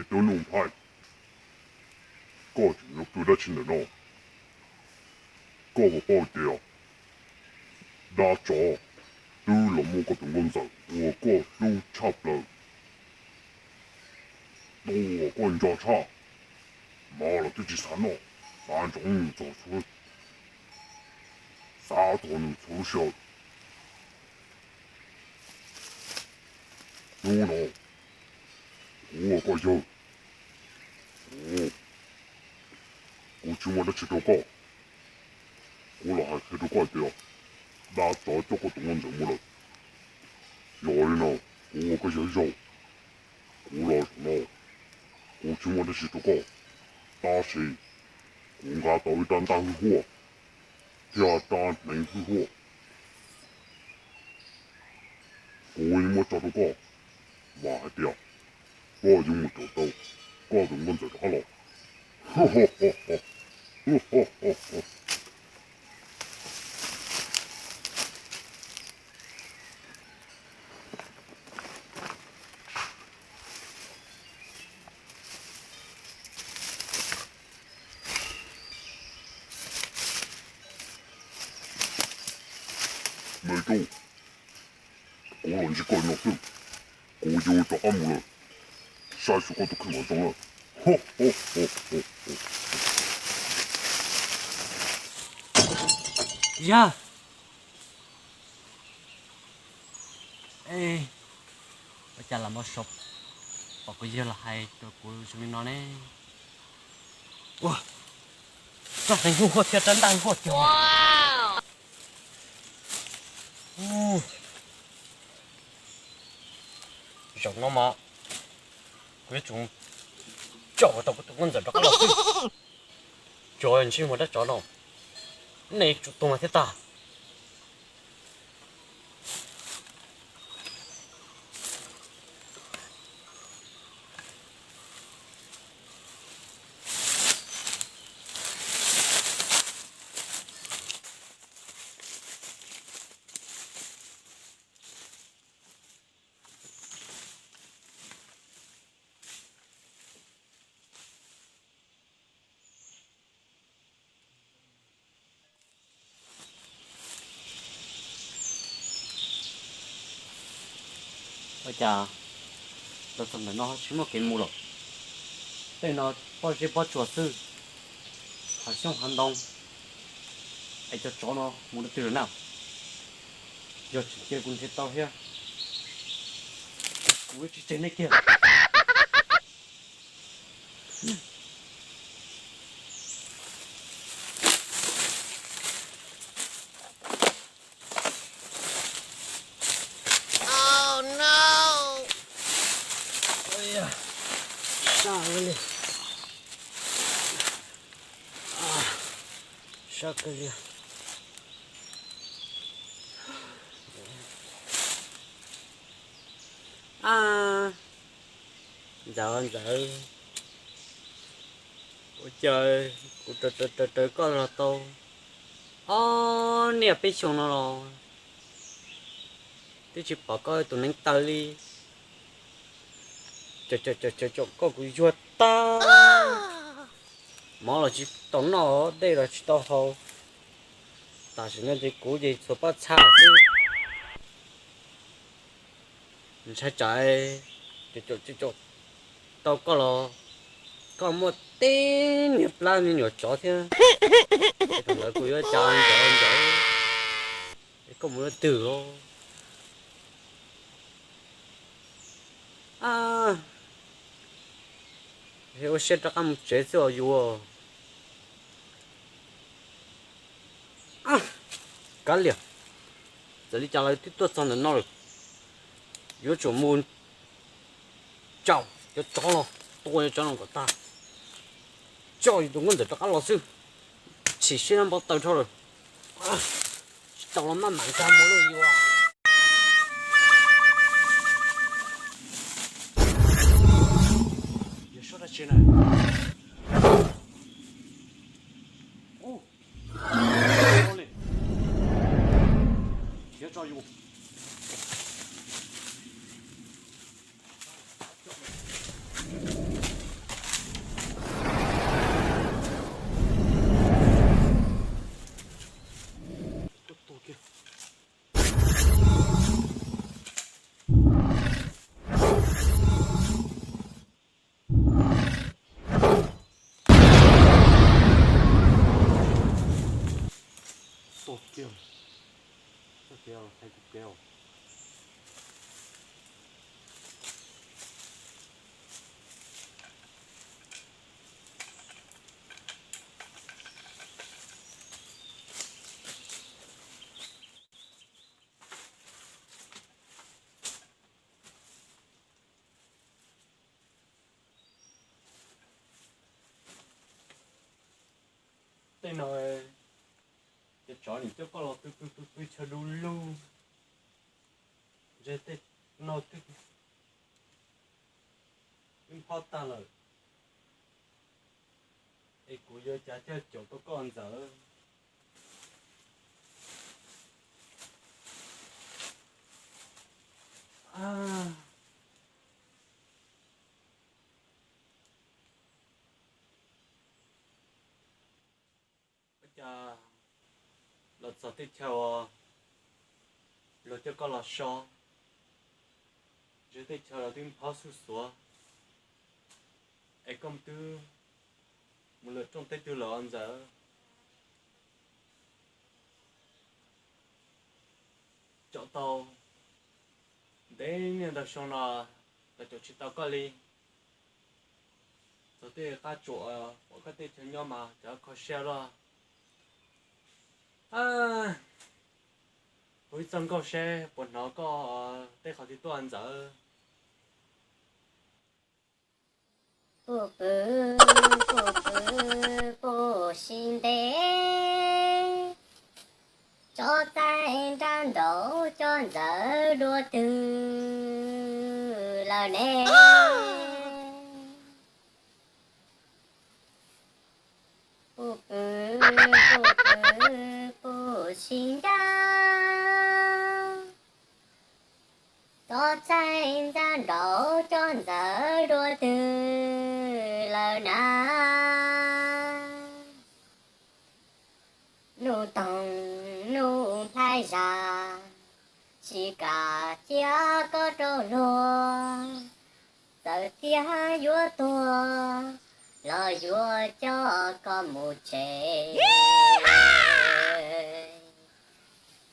Tub Nuj Nphaij, koj tseem yuav pw dab tsi ntawm no? Koj puas paub tias dab tsov twb los muab koj tus nkauj ntxawm uas koj hlub tshaj plaws tua koj nco tshaj, mas los twb tsis xav noj, xav ntsoov nws txog txhua, xav txog nws txhua lub sij hawm. Hnub no kuv ua koj yawg, kuv, kuv tsis muaj dab tsi rau koj. Kuv los hais qhia rau koj tias dab tsov coj koj tus nkauj ntxawm mus lawm. Yog li no, kuv ua koj yawg zaug, kuv los zaum no kuv tsis muaj dab tsi rau koj, tab sis kuv nqa tau ib rab ntaj hwj huaj thiab rab hneev hwj huaj. Kuv yuav muab tso rau koj, vam hais tias koj yuav mus caum tau koj tus nkauj ntxawm rov qab los. Me tub, kuv los ntsib koj no xwb, kuv yuav rov qab mus lawm, saib xyuas koj tus kheej kom zoo lawm. Yog, ua cas lam mo so pom kuv yawg los hais rau kuv zoo li no ne? Ua, rab hneev hwj huaj thiab rab ntaj hwj huaj tiag. Zaum no mas kuv yuav tsum coj tau kuv tus nkauj ntxawm rov qab los xwb. Tsov ntsej muag dab tsov no, nej yuav tsum tuag thiab tag. Ua cas los txog ntawm no tsis muaj kev mus lawm? Tej no pob zeb pob tsuas xwb, hav xyoob hav ntoo, es cov tsov no mus rau twg lawm na? Yog tseem cia kuv nrhiav tau thiab, kuv tsis tseg nej kiag. Sab li, sab kawg li. Ntxawm, ntxawm, ua cas kuv raws raws koj los tau ob niaj peb xyoos no los twb tsis pom koj tus neev taw li. Cov koj kuv yuag tag, mov los tsis tau noj, dej los tsis tau haus. Tam sim no ces kuv ces txhuas pob txha xwb. Ntshai tsam tau koj los koj muaj tib niag plab me nyuam tsov thiab. Thaum ntawd kuv yuav cas ntxawm, ntxawm, koj mus rau twg os? Ua siab rov qab mus tsev xwb os yus. Kav liam, txawm li cas los twb tuaj txog ntawm no lawm, yuav tsum mus caum cov tsov no, tua cov tsov no kom tag, coj yus tus nkauj ntxawm rov qab los xwb. Chim siab npau taws dhau lawm, tsis tau los maj mam nkag mus lauj yus. Yog suab dab tsi na? Khiav tso yus. Kev, thaij kuv kev. Tej no, cov tsov nim coj koj los pw pw pw pw chaw du lug, ntshe tej no twb, twb nphob tag lawm, es kuv yuav cav caum tau koj ntxawm. Ua cas los txog tej chaw uas luag coj koj los so, ntshe tej chaw los twb nphob xuj xuav, es koj twb mus lawm rooj teb twg lawm os ntxawm? Caum tau ntev niaj ntau xyoo no los caum tsis tau koj li. Txog tej qab tsuas uas koj tej chaw nyob mas cov kho siab loj. Hu ib txoj nkauj seb puas hnov koj tej qhov twg tuaj ntxawm. Puj pw, puj pw, puj si ntev, tso txaij nrab nraud cov ntxawm dua twg lawm ne? Puj pw, puj pw, puj si ncaj, tso txaij nrab nraud cov ntxawm dua twg lawm na? Nub toog nub nplhaib zag, tsis kam cia koj rov luag, txawm tias yuav tuag los yuav coj koj mus tsev.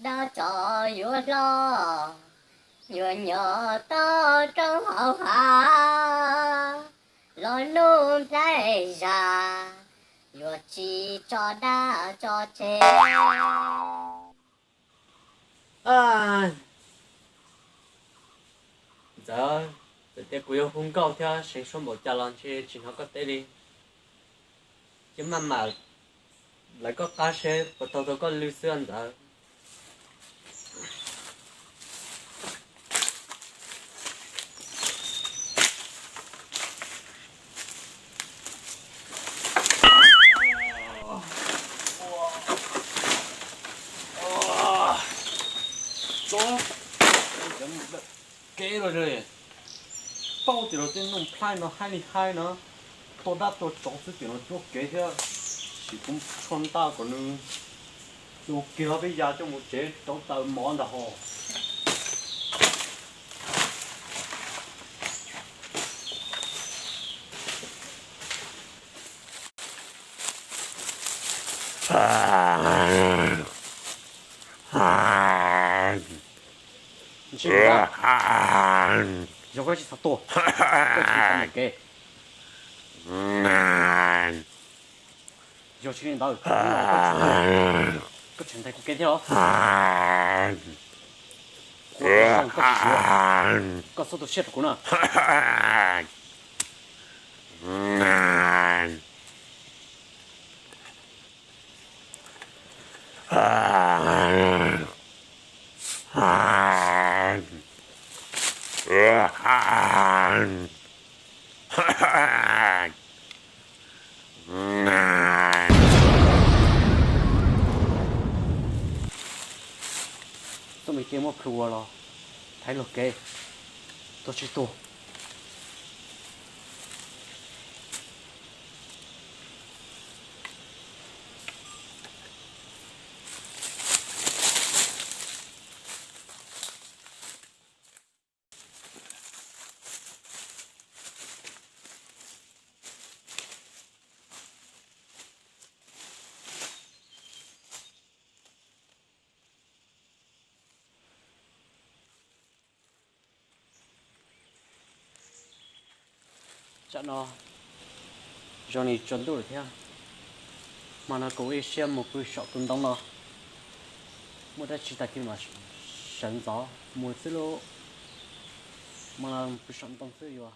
Dab tsov yuav hlob, yuav nyob toj roob hauv hav, los nub nplhaib zag, yuav tsis tso dab tso tseg. Ntxawm, txawm tias kuv yuav hu nkauj thiab seev suab npaum cas los ntshe tsis hnov koj teb li. Cia maj mam lawv koj qab seb puas taug tau koj lw xwb ntxawm. Txob, kev los li, paub tias los tej nub nplhaib no haib li haib no, tua dab tua tsov xwb tias no cuab kev thiab, sim kuv tsho ntaj kom nws tua kiag peb ya coj mus tsev rauv taws mov ntag ho. Ntshe yog koj tsis txhob tua, koj tsis txhob mus kev. Yog tsis li ntawd, koj tseem ntais kuv kev thiab los? Kuv zoo koj tsis yuav, koj txhob tu siab rau kuv na. Txoj me kev muab plhu ua los thaiv luag kev, tuag tsis tuag. Tam no zoo li tsaus ntuj lawm thiab, hmo no kuv ua ib siab mus pw saum tus ntoo no, muaj dab tsi tag kis mam sawv ntxov mus xwb lauj. Hmo no pw saum ntoo xwb yuav